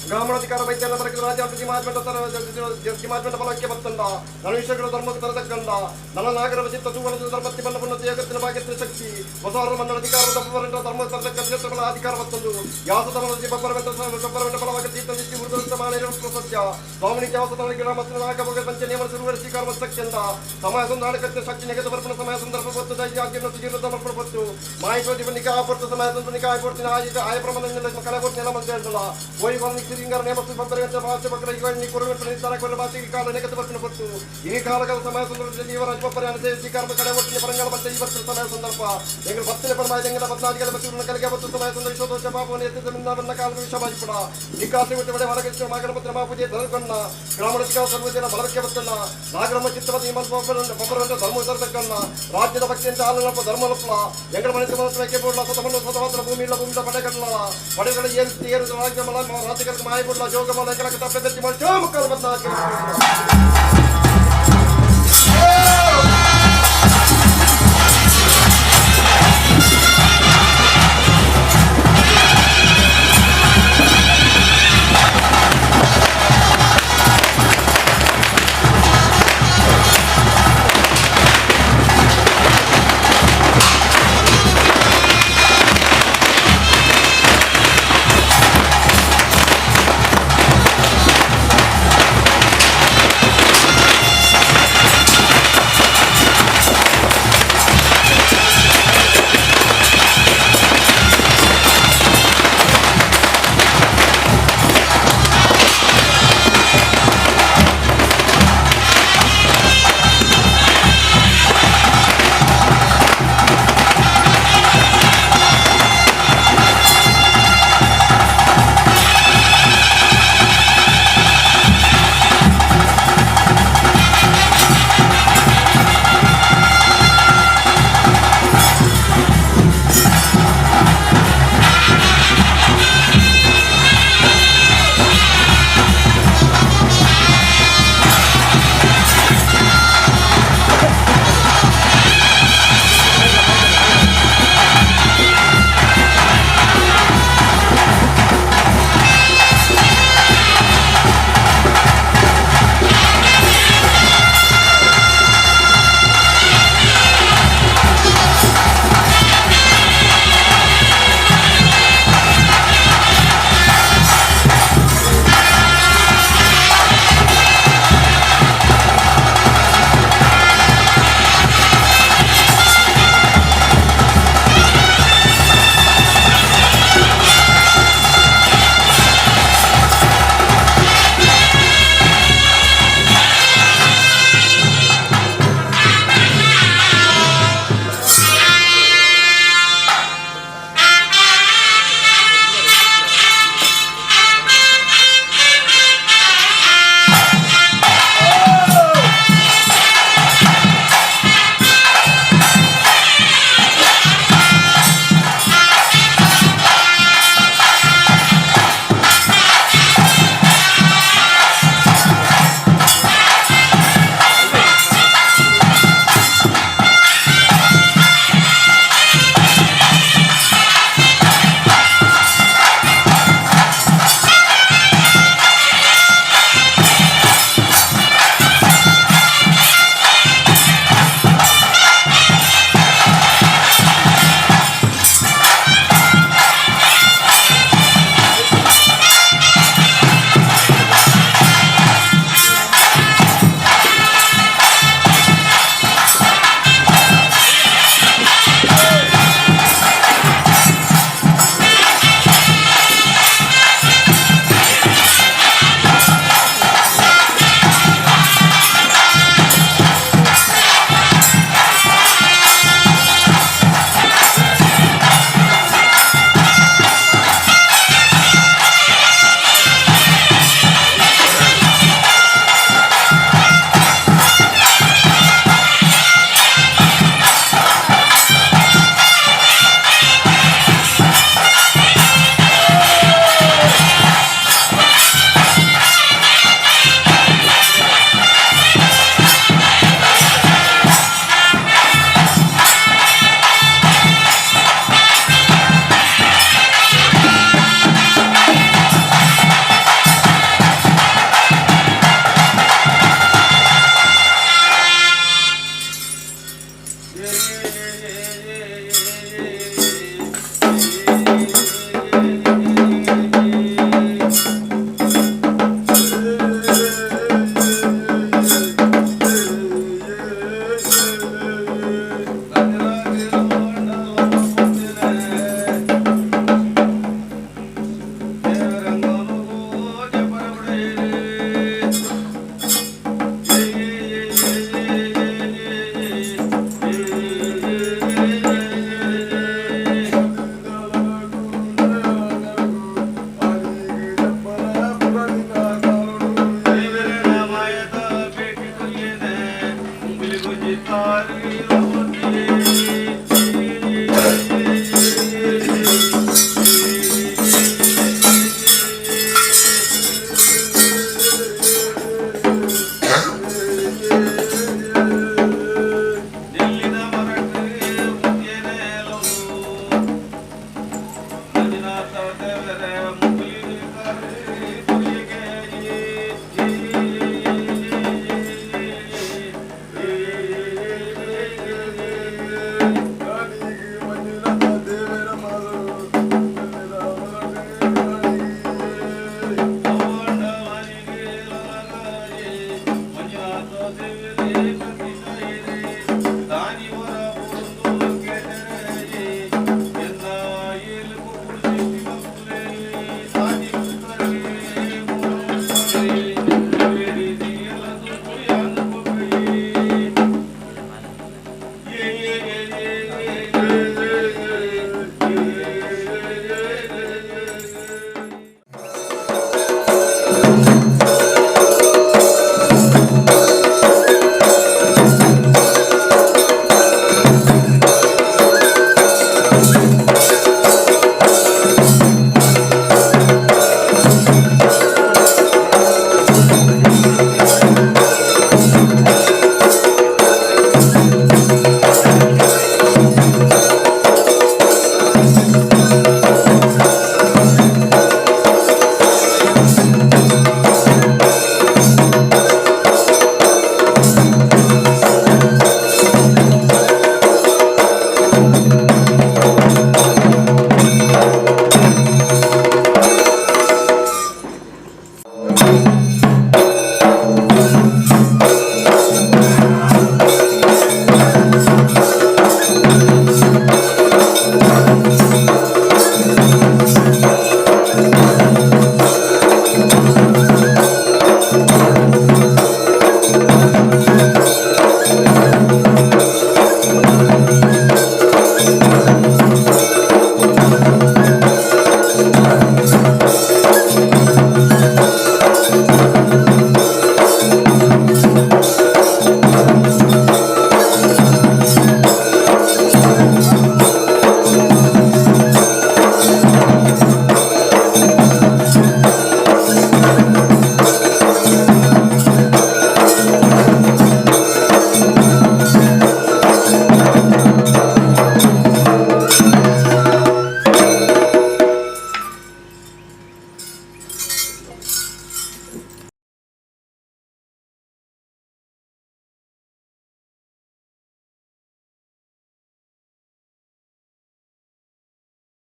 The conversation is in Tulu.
ಗ್ರಾಮಣಾಧಿಕಾರ ವೈದ್ಯರ ಬರಕ ರಾಜ ಮಾಜ್ ಬಲಕ್ಕೆ ಬತ್ತಂಡ ನನ್ನ ವಿಷಯಗಳ ಧರ್ಮಕ್ಕೆ ತರತಕ್ಕಂಡ ನನ್ನ ನಾಗರ ಚಿತ್ತ ತೂವಣದ ಧರ್ಮತಿ ಬಣ್ಣ ಬಣ್ಣ ಜಗತ್ತಿನ ಭಾಗ್ಯದ ಶಕ್ತಿ ಹೊಸ ಮಂಡಲ ಅಧಿಕಾರ ತಪ್ಪವರಂಟ ಧರ್ಮ ತರತಕ್ಕ ಕ್ಷೇತ್ರಗಳ ಅಧಿಕಾರ ಬತ್ತಂದು ಯಾಸ ಧರ್ಮದ ಬಬ್ಬರವೆಂತ ಬಬ್ಬರವೆಂಟ ಬಲವಾಗಿ ತೀರ್ಥ ನಿತ್ಯ ಉರ್ದಂತ ಮಾಡ ಸತ್ಯ ಸ್ವಾಮಿನಿ ತ್ಯಾಸ ಗ್ರಾಮ ನಾಗ ಪಂಚ ನಿಯಮ ಸುರುವರ ಸ್ವೀಕಾರ ಸತ್ಯಂದ ಸಮಯ ಸಂಧಾನಕತ್ತೆ ಶಕ್ತಿ ನೆಗೆದ ಬರ್ಪಣ ಸಮಯ ಸಂದರ್ಭ ಗೊತ್ತು ದೈತ್ಯ ಜೀರ್ಣ ಸಮರ್ಪಣ ಗೊತ್ತು ಮಾಹಿತಿ ನಿಕಾಯ ಪೊರ್ತು ಸಮಯ ಸಂದರ್ಭ ನಿಕಾಯ ಪೊರ್ತಿನ ಆಯ ಆಯ ಪ್ರಮಾಣ ಕಲೆ ಕೊಡ್ತೀನಿ ಎಲ್ಲ ಮಂದಿ ಹೇಳ್ತಲ್ಲ ಓಯ್ ಒಂದು ಸಿರಿಂಗರ ನೇಮ ಬಬ್ಬರವೆಂತ ಭಾಷೆ ಬಕ್ಕರ ಈಗ ನೀ ಕೊರುವೆಂತ ನಿರ್ಧಾರ ಕೊರ ಭಾಷೆ ಕಾಲ ನೆಗೆದ ಬರ್ಪಣ ಕೊಟ್ಟು ಈ ಕಾಲಗಳ ಸಮಯ ಸಂದರ್ಭದಲ್ಲಿ ಇವರ ರಾಜಬಬ್ಬರ ಅನಸೆ ಸ್ವೀಕಾರ ಕಡೆ ಒಟ್ಟಿನ ಪರಂಗಳ ಪಂಚ ಈ ವರ್ಷದ ಸಮಯ ಸಂದರ್ಭ ಎಂಗಳು ಪತ್ತಿನ ಪರಮಾಯ ಎಂಗಳ ಪತ್ನಾದಿಗಳ ಬಚ್ಚೂರನ ಕಲಿಗೆ ಬತ್ತು ಸಮಯ ಸಂದರ್ಭ ವಿಶ್ವದೋಷ ಪಾಪವನ್ನು ಎತ್ತಿದ ಬಂದ ಕಾಲ ವಿಷ ಬಾಜಿಪಡ ನಿಕಾಸಿ ಒಟ್ಟು ಬಡೆ ಹೊರಗೆ ಮಾಗಣಪತ್ರ ಮಹಾಪೂಜೆ ಧನಕಣ್ಣ ಗ್ರಾಮಣತಿಕ ಸರ್ವಜನ ಬಲಕ್ಕೆ ಬತ್ತಣ್ಣ ನಾಗರಮ್ಮ ಚಿತ್ತವತಿ ಬಬ್ಬರಂತ ಧರ್ಮ ತರತಕ್ಕಣ್ಣ ರಾಜ್ಯದ ಭಕ್ತಿಯಂತ ಆಲನಪ್ಪ ಧರ್ಮಲಪ್ಪ ಎಂಗಳ ಮನಸ್ಸು ಮನಸ್ಸು ವೆಕ್ಕೆ ಬೋಡ್ಲ ಸತಮನ್ನು ಸತಮಾತ್ರ ಭೂಮಿ ಇಲ್ಲ ಭೂಮಿದ ಪಡೆಗಲ್ಲ ಪಡೆಗಳ ಏರು ಏರು ರಾಜ್ಯ ಮಲ ರಾಜ್ಯಗಳಿಗೆ ಮಾಯಬುಡ್ಲ ಜೋಗಮಲ ಎಂಗಳ ತಪ್ಪೆ ಬೆತ್ತಿ ಮಾಡಿ ಚೋಮಕ್ಕಳ ಬದ್ನ.